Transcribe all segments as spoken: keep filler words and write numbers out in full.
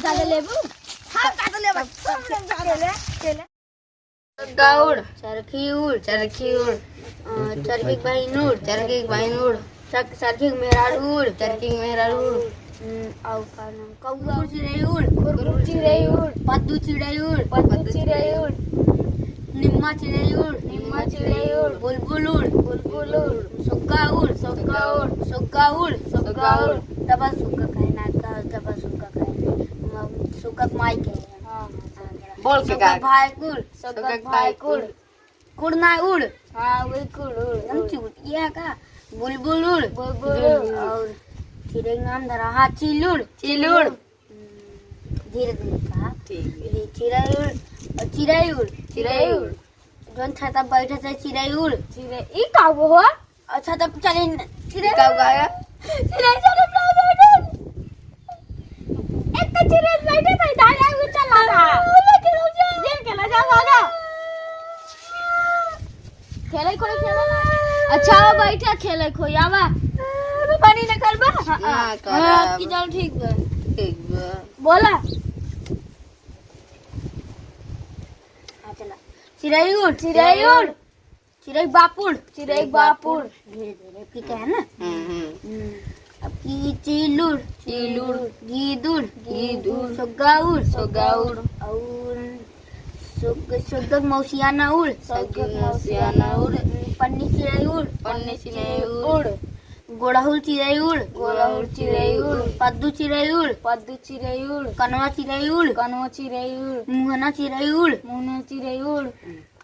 ज्यादा लेबू? हाँ, ज्यादा लेबू। सब लोग ज्यादा। केले, केले। चरखा उड़। चरखी उड़। चरखी उड़। अ, चरखी के बहिन उड़। चरखी के बहिन उड़। चर-, चरखी के मेहरारू उड़। चरखी के मेहरारू उड़। हम्म, और का नाम? कौआ उड़। चिड़ै उड़। कुरकुर चिड़ै उड़। पद्दू चिड़ै उड़। पद्दू चिड़ै उड़। निम्मा चिड़ै उड़। निम्मा चिड़ै उड़। बुलबुल उड़। बुलबुल उड़। सुग्गा उड़। सुग्गा उड़। सुग्गा उड़। सुग्गा उड़। डबल सुग्गा कहे ना, डबल सुग्गा कहे। सुग्गा के माई कहे। हाँ, हाँ, हाँ। बोल के सुग्गा गा। भाई कुड़। सुग्गा भाई कुड़। कुड़ ना उड़। हाँ, वही कुड़ उड़, हम उड़। चूतिया का। बुलबुल उड़। बुलबुल उड़। और चिड़ै नाम धरा, हाँ, चिलुड़। चिलुड़। हम्म, धीरे धीरे कहा। ठीक है। ये चिड़ै उड़, और चिड़ै उड़। चिड़ै उड़। जौन छाता बैठे थे, चिड़ै उड़। चिड़ै, ई का वो हो? अच्छा, तब चले न-, चिड़ै का गाया? चिड़ै चले ना बैठे। एक तो चिड़ै बैठे थे, इधर आए हुए चला था। जेल के ले जाओ, आ जाओ। खेले कोई खेले ना। अच्छा, आओ बैठा, खेले कोई, आवा। पानी न करबा? हाँ, ना हाँ, करब। कि चल ठीक बा। ठीक बा। बोला। हाँ, चला। चिड़ै उड़। चिड़ै उड़। चिड़ै बापुड़। चिड़ै बापुड़। धीरे धीरे, ठीक है ना? हम्म, हम्म। हम्म। अब की चिलुड़। चिलुड़। गीदुड़। गीदुड़। सोगाउड़। सोगाउड़। और सोग-, सोगक मौसियाना उड़। सोगक मौसियाना उड़। पन्नी चिड़ै उड़। पन्नी चिड़ै उड़। गोड़हुल चिड़ै उड़। गोड़हुल चिड़ै उड़। पद्दू चिड़ै उड़। पद्दू चिड़ै उड़। कनवा चिड़ै उड़। कनवा चिड़ै उड़। मुहना चिड़ै उड़। मुहना चिड़ै उड़।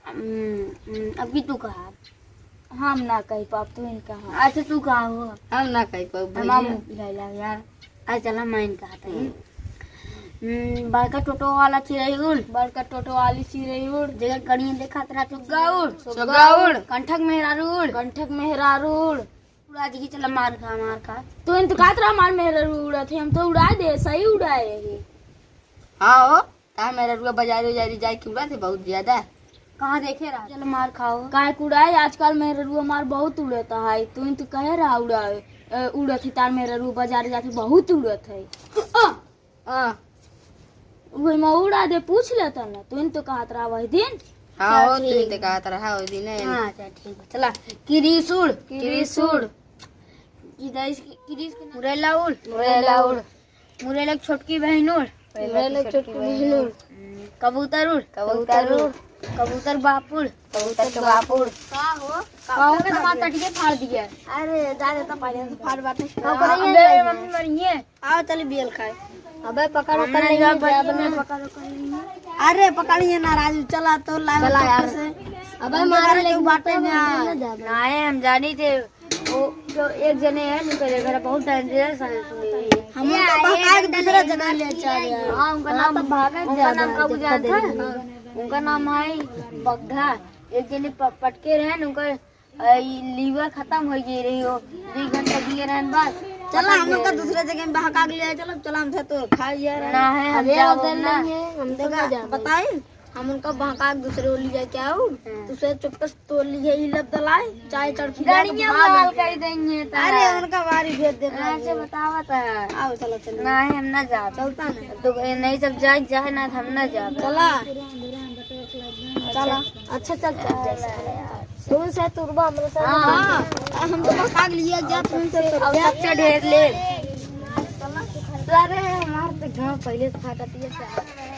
हम्म, हम्म, अभी तू कहा। हम ना कह पाब, तू ही कहा। अच्छा, तू कहा हो। हम ना कह पाब, हम भैया। मुंह पिराई लाग यार। अच्छा, चला, मैं कहा था। हम्म। हम्म, बड़का टोटो वाला चिड़ै उड़। बड़का टोटो वाली चिड़ै उड़। जेकर कड़िया देखा तरा चुग्गा उड़। चुग्गा उड़। कंठक मेहरारू उड़। कंठक मेहरारू उड़। उड़ा दी कि चला मार खा, मार खा। तू इन तो कहत रहा मार मेहरारू उड़त है, हम तो उड़ा दे, सही उड़ाए रही। हाँ हो। का मेहररुआ बाजारी उजारी जाए के उड़त है बहुत ज्यादा? कहाँ देखे रहा? चल मार खाओ। काहे के उड़ाए, आजकल मेहररुआ मार बहुत उड़त है। तू ही तो कहे रहा उड़ाए, अ, उड़त है तार मेहररुआ बाजारे जात है बहुत उड़त है। आ, आ। वही में उड़ा दे, पूछ लेता ना, तू ही तो कहत रहा वही दिन। हाँ, चल वो तू ही ठीक। तो कहत रहा वही दिन है। हाँ, चल ठीक बा। चला, किरीस उड़। किरीस उड़। किरीस के, किरीस के नाम। मुरेला उड़। मुरेला उड़। मुरेला के छोटकी बहिन उड़। मुरेला के छोटकी बहिन उड़। कबूतर उड़। कबूतर उड़। कबूतर बाप उड़। कबूतर के बाप उड़। का हो? का हो, का कटवा कटिए फाड़ दिया। अरे, जा दे तो पहले से फाड़ बाटे। हाँ, अबे, मम्मी मरिए। आओ, चल बियल खाए। अबे, पकड़, हम पकड़ ना लेंगे, जाब, जा बहिनी, बना। पकड़, पकड़ लेंगे। अरे, पकड़िए ना, राजू, चला, तो लाओ चला तो यार। से। अबे, हम मार तो लेके बाटे ना। ना जाबे। नाहीं, हम जानी थे। वो जो एक जने हैं, उनके घर बहुत dangerous है, सुने हुए। हम उनका भगा के दूसरा जगह ले चल रहे हैं। हाँ, उनका नाम, तो भागा उनका नाम का बुझान था? उनका नाम है बग्घा। एक जने प-, पटके रहे न, उनका, अ, ई liver खतम हो गई रही हो। दो घंटा दिए रहे न बस। चला, हम लोग का दूसरा जगह में बहका के ले आए, चलो, चला, हम तो खा लिया रहे। ना है, हम अबे, जाओ उधर ना। नहीं है, हम तो देखा, नहीं जाओ। बताई? हम उनका बहका के दूसरे ओर ले जाके आओ, हाँ। दूसरे चुपके से तोड़ लिए, ई लब दलाए, चाहे चरखी गाड़ियाँ लाके भाग माल गए। कर देंगे तो। अरे, उनका बारी भेज देता हाँ, है। अच्छा, बतावा तो। आओ, चलो, चलो। नहीं, हम ना जाब। चलता ना। तो ये नहीं सब जाए, जाए ना, हम ना जाब। चला। चला। अच्छा, चल, चल, चल। तू से तुरबा हमरा से हाँ, ना। हाँ, हम तो बहका के लिए जात, हम तो अब तुरबा। सबसे ढेर ले। अरे, हमार तो गाँव पहले से फाटत है।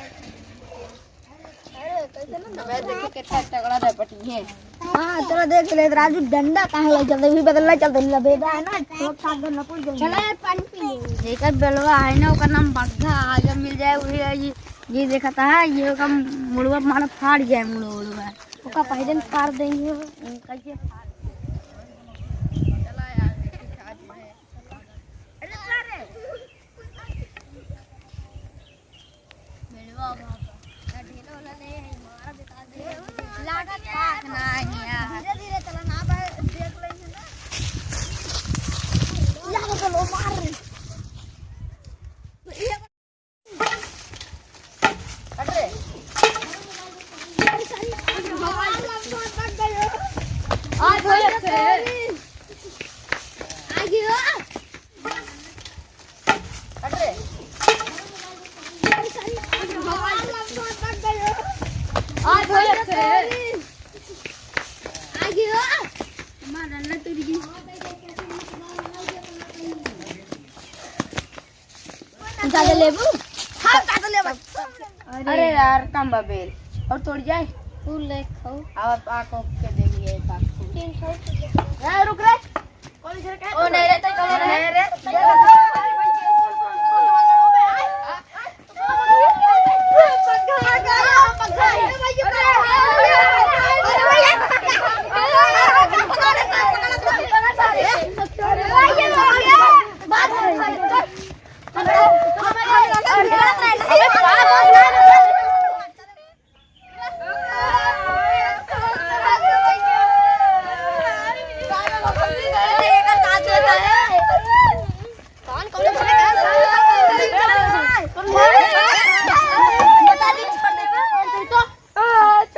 अबे देखो कितना तगड़ा रपटी है। हाँ, चलो देख ले, राजू डंडा कहाँ ले चलते, भी बदलना चलते, लबेदा है ना, छोट साथ में नपुर जाएंगे। चलो यार, पानी पी ले। जेकर बेलवा है ना, ओकर नाम बग्घा, आगे मिल जाए, वही है, ये, ये देखा था, ये ओकर मुड़वा मारा फाड़ जाए, मुड़वा, मुड़वा। ओका पहले न फाड़ देंगे। कैसे फाड़? चला यार, देखी का जो है। अरे, चला रे। भेड़वा बाबा, ना ढेला वाला ले है, मारा बेकार दे। लागत पाक ना है यार। धीरे धीरे चला ना, बा-, देख लेंगे ना। यार, चलो, मार। हट रे। आ गयो। हट रे। ज्यादा लेबू? हाँ, ज्यादा लेबू। अरे यार, कम बा बेल। और तोड़ जाए? तू ले खाओ। अब आको के दे दिए एक आको। तीन सौ। ए, रुक रे। कौन इधर का है? ओ, नहीं रे, तो कौन है? नहीं रे।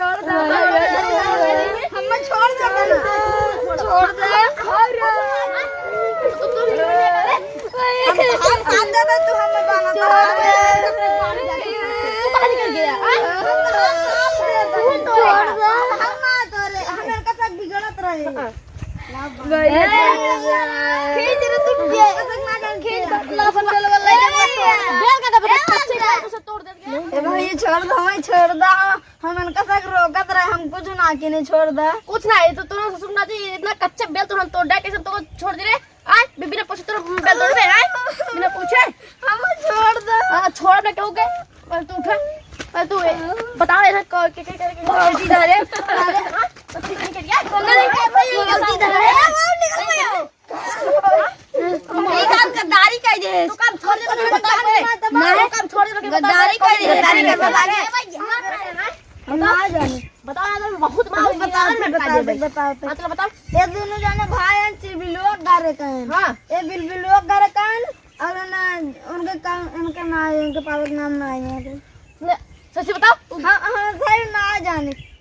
छोड़ दे। हमें छोड़ दे ना। छोड़ दे। हम, हम साथ दे दे, तू हमें बना। तू कहाँ निकल गया? हाँ? हम तो छोड़ दे। हम ना तोरे, हम इनका साथ बिगड़त रहे। भैया। खींच रे तुम ये। खींच, बदला, बदला, बदला, बदला। बेल का दबा, कच्चे का उसे तोड़ देंगे। ए भाई, छोड़ दो, हमें छोड़ दो। हम इनका सब रोकत रहे, हम कुछ ना किने, छोड़ दे। कुछ ना, ये तो तोरा ससुर ना थी, इतना कच्चा बेल तो हम तोड़ डाल के सब तो छोड़ दे रे। आय, बि-, बिना पूछे तोरा बेल तोड़ दे, आय, बिना पूछे। हम छोड़ दे। हाँ, छोड़ ना क्यों के? पहले तू उठा, पहले तू ए, बताओ इधर क-, के, के, के, के, गलती धरे। अरे, हाँ? गलती धरे। गलती धरे। निकल गया। ये काम गद्दारी कह दे। तू काम छोड़ दे, तो बता दे। नहीं। तू काम छोड़ दे, तो बता दे। गद्दारी कह दे, गद्दारी कह दे। हम ना जाने। बताओ ना, बहुत मार बता दे, बता दे, बता दे। मतलब बताओ। ये दोनों जाने भाई हैं, चिबिलुआ घरे का है। हाँ। ये बिलबिलुआ घरे का है, और ना उनके काम, उनके ना है, उनके पापा का नाम ना है। ले, सच्ची बताओ। हाँ, हाँ, सही ना जाने।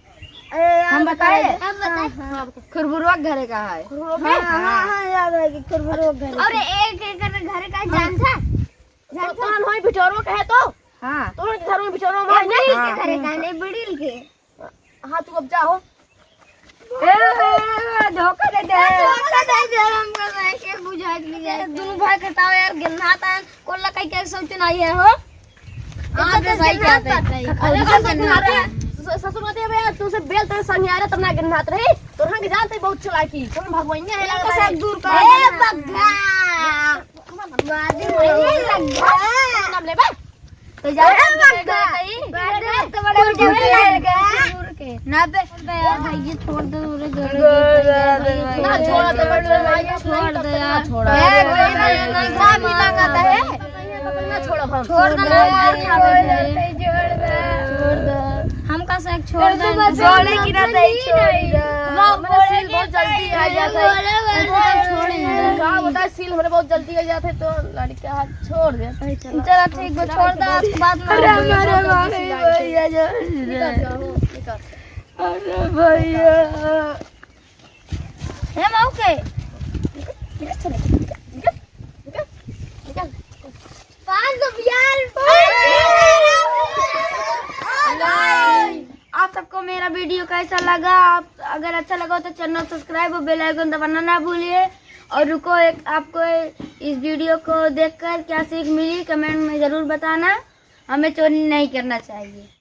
ए, हम बताए? हम बताए? हाँ, हाँ। खुरबुरुआ घरे का है। खुरबुरुआ के? हाँ, हाँ, हाँ, याद है कि खुरबुरुआ घरे का। और एक, एक घरे का जान था? जान तो, था? तोहन होई बिटोरवा कहे तो? हाँ। तोहन के घर में बिटोरवा ए, मार बिड़िल के हाँ। घरे का, नहीं, बिड़िल के। हाँ, तू अब जा हो। ए, धोखा दे दे। धोखा दे दे, हमको नहीं के बुझाई नहीं जाए। दोनों भाई के ताव यार, गन्ना तान, कोल्ला कहीं के सोच नहीं है हो। हाँ, इतना बे, तो सही गन्ना कहते हैं। पाता है। अरे, अरे, ससुर कहते हैं, स-, ससुर कहते हैं, "बे, तू से बेल तेरे संग आ रहा, तब ना गन्ना रही, तो हम जानते बहुत चालाकी, तुम भगवैया है, इनका सब दूर कर ए, देना।" बग्गा। बाजी में लग्गा। नाम लेबे? तो जा ए, बग्गा। बाजी में तो बड़ा कुरकुरे। लग्गा। ना बे। बे, भाई, ये छोड़ दे, उरे दे दे। ना, छोड़ दे, बड़ भाई, छोड़ दे यार, छोड़ ए, दे। कोई नहीं, नहीं, ना भी मांगता है। ना छोड़ब हम। छोड़ दे, छोड़ दे, छोड़ दे। छोड़ दे। हमका से एक छोड़ दे। छोड़े की ना, नहीं, छोड़ दे। वो मेरा सील बहुत जल्दी आ जाता है। हमको तो छोड़ ही दे। का बताए, सील हमरे बहुत जल्दी आ जाते तो लड़के हाथ छोड़ दे। चला ठीक बा, छोड़ दे, आज के बाद ना। अरे हमारे माई भैया जो। निकल जाओ, निकल। अरे भैया। हे मऊ के। निकल, निकल, निकल, निकल, निकल। पाँच सौ बयालीस। आप सबको मेरा वीडियो कैसा लगा? आप अगर अच्छा लगा हो तो चैनल सब्सक्राइब और बेल आइकन दबाना ना भूलिए। और रुको, एक आपको इस वीडियो को देखकर क्या सीख मिली, कमेंट में ज़रूर बताना। हमें चोरी नहीं करना चाहिए।